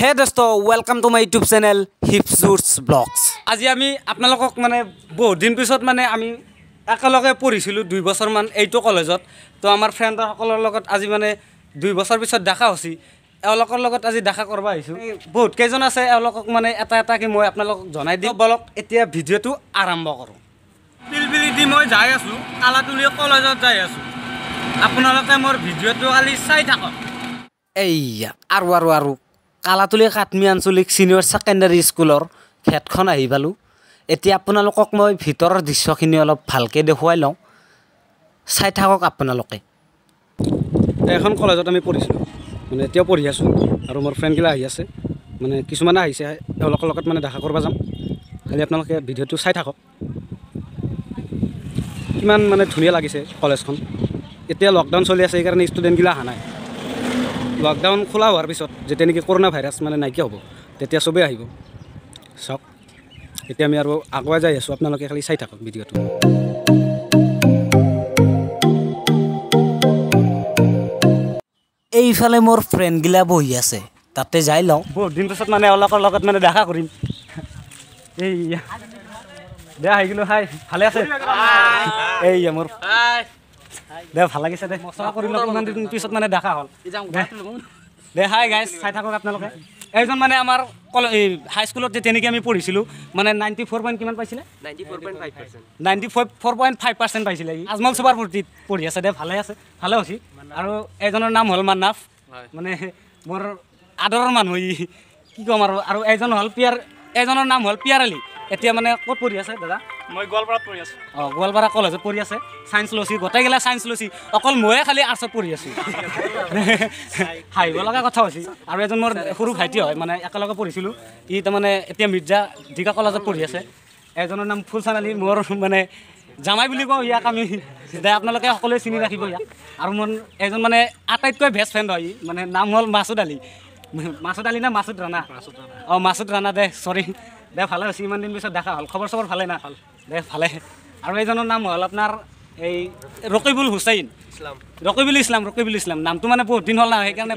হে দোস্ত, welcome to my YouTube channel হিপজুৰ্ছ blogs. আজি আমি আপোনালোকক মানে বহুত দিন পিছত মানে আমি একেলগে পঢ়িছিলোঁ 2 বছৰমান এইটো কলেজত। তো আমাৰ ফ্ৰেণ্ডসকলৰ লগত আজি মানে 2 বছৰ পিছত দেখা হৈছে। এওঁলোকৰ লগত আজি দেখা কৰিব আহিছোঁ। বহুত কেইজন আছে, এওঁলোকক মানে এটা এটাকৈ মই আপোনালোকক জনাই দিওঁ। বলক এতিয়া ভিডিঅ'টো আৰম্ভ কৰোঁ। পিলপিলি দি মই যাই আছোঁ, কালাতুলি কলেজত যাই আছোঁ। আপোনালোকে মোৰ ভিডিঅ'টো খালি চাই থাকক। এইয়া আৰু আৰু আৰু কালাতুলি কাটমি আঞ্চলিক ছিনিয়ৰ ছেকেণ্ডাৰী স্কুলৰ খেতখন আহি পালোঁ। এতিয়া আপোনালোকক মই ভিতৰৰ দৃশ্যখিনি অলপ ভালকৈ দেখুৱাই লওঁ, চাই থাকক আপোনালোকে। এখন কলেজত আমি পঢ়িছিলোঁ, মানে এতিয়াও পঢ়ি আছোঁ। আৰু মোৰ ফ্ৰেণ্ডগিলা আহি আছে, মানে কিছুমানে আহিছে, তেওঁলোকৰ লগত মানে দেখা কৰিব যাম। খালি আপোনালোকে ভিডিঅ'টো চাই থাকক। কিমান মানে ধুনীয়া লাগিছে কলেজখন। এতিয়া লকডাউন চলি আছে, সেইকাৰণে ষ্টুডেণ্টগিলা অহা নাই। লকডাউন খোলা হোৱাৰ পিছত যেতিয়া নেকি কৰোণা ভাইৰাছ মানে নাইকিয়া হ'ব, তেতিয়া চবেই আহিব। চাওক, এতিয়া আমি আৰু আগুৱাই যাই আছোঁ, আপোনালোকে খালি চাই থাকক ভিডিঅ'টো। এইফালে মোৰ ফ্ৰেণ্ডগিলা বহি আছে, তাতে যাই লওঁ। বহুত দিন পিছত মানে এওঁলোকৰ লগত মানে দেখা কৰিম। এই দে আহি গ'লোঁ। হাই, ভালে আছে? এইয়া মোৰ দে, ভাল লাগিছে দে। মচলা কৰিলোঁ, ইমান দিন পিছত মানে দেখা হ'ল। দে হাই গাইজ, চাই থাকক আপোনালোকে। এইজন মানে আমাৰ এই হাইস্কুলত যে তেনেকৈ আমি পঢ়িছিলোঁ, মানে 94 পইণ্ট কিমান পাইছিলে? 94.5% পাইছিলে। আজমল চুপাৰ ফৰ্টিত পঢ়ি আছে। দে ভালে আছে, ভালে হৈছে। আৰু এজনৰ নাম হ'ল মান্নাফ, মানে মোৰ আদৰৰ মানুহ ই, কি ক'ম আৰু। আৰু এজন হ'ল পিয়াৰ, এজনৰ নাম হ'ল পিয়াৰ আলী। এতিয়া মানে ক'ত পঢ়ি আছে দাদা? মই গোৱালপাৰাত পঢ়ি আছোঁ। অঁ, গোৱালপাৰা কলেজত পঢ়ি আছে। ছায়েন্স লৈছি, গোটেইগিলা ছায়েন্স লৈছি, অকল ময়ে খালি আৰ্টছত পঢ়ি আছোঁ। হাঁহিব লগা কথা হৈছে। আৰু এজন মোৰ সৰু ভাইটি হয়, মানে একেলগে পঢ়িছিলোঁ। ই তাৰমানে এতিয়া মিৰ্জা জিকা কলেজত পঢ়ি আছে। এজনৰ নাম ফুলচান আলী, মোৰ মানে জামাই বুলি কওঁ ইয়াক আমি। দে আপোনালোকে সকলোৱে চিনি ৰাখিব ইয়াক। আৰু মোৰ এজন মানে আটাইতকৈ বেষ্ট ফ্ৰেণ্ড হয় ই, মানে নাম হ'ল মাছুদ আলী। মাছুদ আলী না মাছুদ ৰাণা? অঁ, মাছুদ ৰাণা। দে চৰি, দে ভালে হৈছে, ইমান দিন পিছত দেখা হ'ল। খবৰ চবৰ ভালে না? দে ভালে। আৰু এইজনৰ নাম হ'ল আপোনাৰ এই ৰকিবুল হুছেইন, ৰকিবুল ইছলাম, ৰকিবুল ইছলাম। নামটো মানে বহুত দিন হ'ল না, সেইকাৰণে।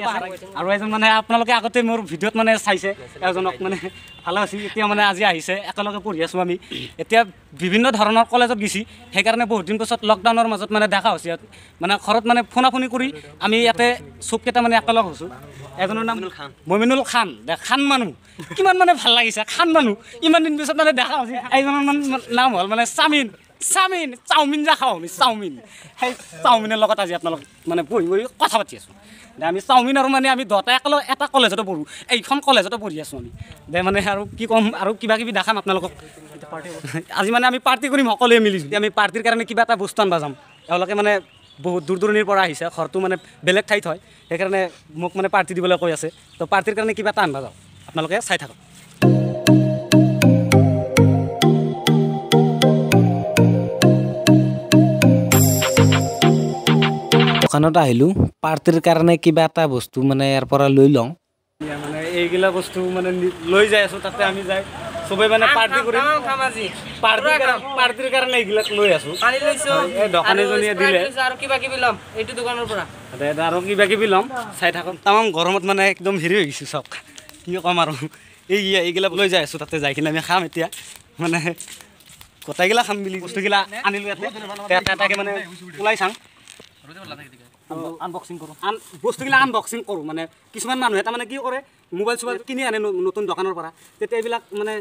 আৰু এজন মানে আপোনালোকে আগতে মোৰ ভিডিঅ'ত মানে চাইছে এজনক, মানে ভালে হৈছে। এতিয়া মানে আজি আহিছে, একেলগে পঢ়ি আছোঁ আমি। এতিয়া বিভিন্ন ধৰণৰ কলেজত গৈছি, সেইকাৰণে বহুত দিন পিছত লকডাউনৰ মাজত মানে দেখা হৈছে। মানে ঘৰত মানে ফোনা-ফোনি কৰি আমি ইয়াতে চবকেইটা মানে একেলগ হৈছোঁ। এজনৰ নাম মমিনুল খান। দে খান মানুহ কিমান মানে ভাল লাগিছে, খান মানুহ ইমান দিন পিছত মানে দেখা হৈছে। এইজনৰ নাম হ'ল মানে চামিন, চাওমিন, চাওমিন যা খাওঁ আমি, চাওমিন। সেই চাওমিনৰ লগত আজি আপোনালোক মানে বহি বহি কথা পাতি আছোঁ। দে আমি চাওমিন আৰু মানে আমি দহটা একেলগে এটা কলেজতে পঢ়োঁ, এইখন কলেজতে পঢ়ি আছোঁ আমি। দে মানে আৰু কি ক'ম, আৰু কিবা কিবি দেখাম আপোনালোকক। আজি মানে আমি পাৰ্টি কৰিম সকলোৱে মিলি। আমি পাৰ্টিৰ কাৰণে কিবা এটা বস্তু আনিব যাম। এওঁলোকে মানে বহুত দূৰ দূৰণিৰ পৰা আহিছে, ঘৰটো মানে বেলেগ ঠাইত হয়, সেইকাৰণে মোক মানে পাৰ্টি দিবলৈ কৈ আছে। তো পাৰ্টিৰ কাৰণে কিবা এটা আনিব যাওঁ, আপোনালোকে চাই থাকক। দোকানত আহিলোঁ, পাৰ্টিৰ কাৰণে কিবা এটা বস্তু মানে ইয়াৰ পৰা লৈ লওঁ। মানে এইগিলা বস্তু মানে লৈ যাই আছোঁ, তাতে আমি যাই চবেই মানে পাৰ্টি কৰিম। পাৰ্টিৰ কাৰণে এইবিলাক লৈ আছোঁ। এই দোকানীজনীয়ে দিলে আৰু কিবা কিবি ল'ম এইটো দোকানৰ পৰা, আৰু কিবা কিবি ল'ম, চাই থাকক। তামাম গৰমত মানে একদম হেৰি হৈ গৈছোঁ চব, কি ক'ম আৰু। এই এইগিলা লৈ যাই আছোঁ, তাতে যাই কিনে আমি খাম। এতিয়া মানে গোটেইগিলা খাম বুলি বস্তুগিলা আনিলোঁ ইয়াতে। এটা এটাকৈ মানে ওলাই চাওঁ, আনবক্সিং কৰোঁ, বস্তুগিলা আনবক্সিং কৰোঁ। মানে কিছুমান মানুহে তাৰমানে কি কৰে, মোবাইল চোবাইল কিনি আনে নতুন দোকানৰ পৰা, তেতিয়া এইবিলাক মানে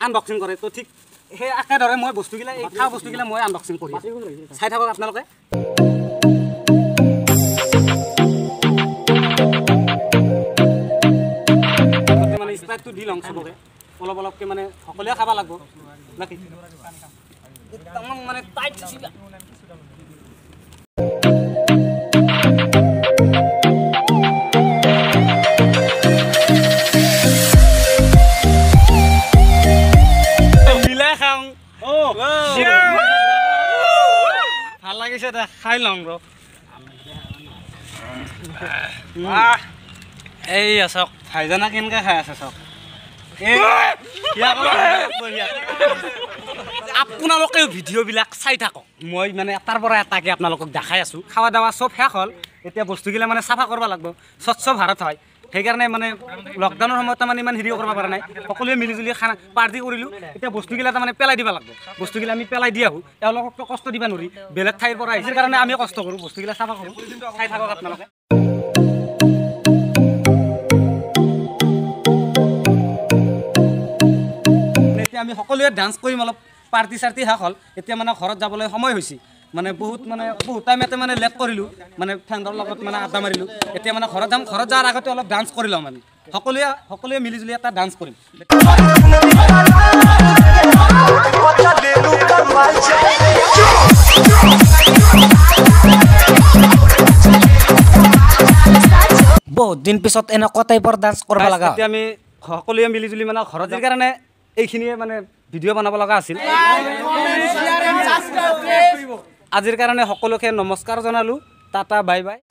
আনবক্সিং কৰে। তো ঠিক সেই একেদৰে মই বস্তুগিলা, এই খোৱা বস্তুগিলা মই আনবক্সিং কৰি চাই থাকক আপোনালোকে। মানে স্প্ৰাইটটো দি লওঁ চবকে অলপ অলপকৈ, মানে সকলোৱে খাব লাগিব নাকি? মানে টাইট ভাল লাগিছে, খাই লওঁ ৰ। এই চাওক ভাইজানা কেনেকৈ খাই আছে চাওক। আপোনালোকেও ভিডিঅ'বিলাক চাই থাকক, মই মানে এটাৰ পৰা এটাকে আপোনালোকক দেখাই আছোঁ। খাৱা দাৱা চব শেষ হ'ল, এতিয়া বস্তুগিলা মানে চাফা কৰিব লাগিব। স্বচ্ছ ভাৰত হয়, সেইকাৰণে মানে লকডাউনৰ সময়ত তাৰমানে ইমান হেৰি কৰিব পৰা নাই। সকলোৱে মিলিজুলি খানা পাৰ্টি কৰিলোঁ। এতিয়া বস্তুগিলা তাৰমানে পেলাই দিব লাগিব, বস্তুগিলা আমি পেলাই দি আহোঁ। তেওঁলোককতো কষ্ট দিব নোৱাৰি, বেলেগ ঠাইৰ পৰা আহিছে কাৰণে আমি কষ্ট কৰোঁ, বস্তুগিলা চাফা কৰোঁ। চাই থাকক আপোনালোকে। এতিয়া আমি সকলোৱে ডান্স কৰিম, অলপ পাৰ্টি চাৰ্টি শেষ হ'ল। এতিয়া মানে ঘৰত যাবলৈ সময় হৈছে, মানে বহুত টাইম ইয়াতে মানে লেট কৰিলোঁ, মানে ফ্ৰেণ্ডৰ লগত মানে আড্ডা মাৰিলোঁ। এতিয়া মানে ঘৰত যাম, ঘৰত যোৱাৰ আগতে অলপ ডান্স কৰি লওঁ। মানে সকলোৱে মিলিজুলি এটা ডান্স কৰিম। বহুত দিন পিছত এনেকুৱা টাইপৰ ডান্স কৰিব লগা। এতিয়া আমি সকলোৱে মিলিজুলি মানে ঘৰত যোৱাৰ কাৰণে এইখিনিয়ে মানে ভিডিঅ' বনাব লগা আছিল। আজিৰ কাৰণে সকলোকে নমস্কাৰ জনালোঁ। Tata, bye bye.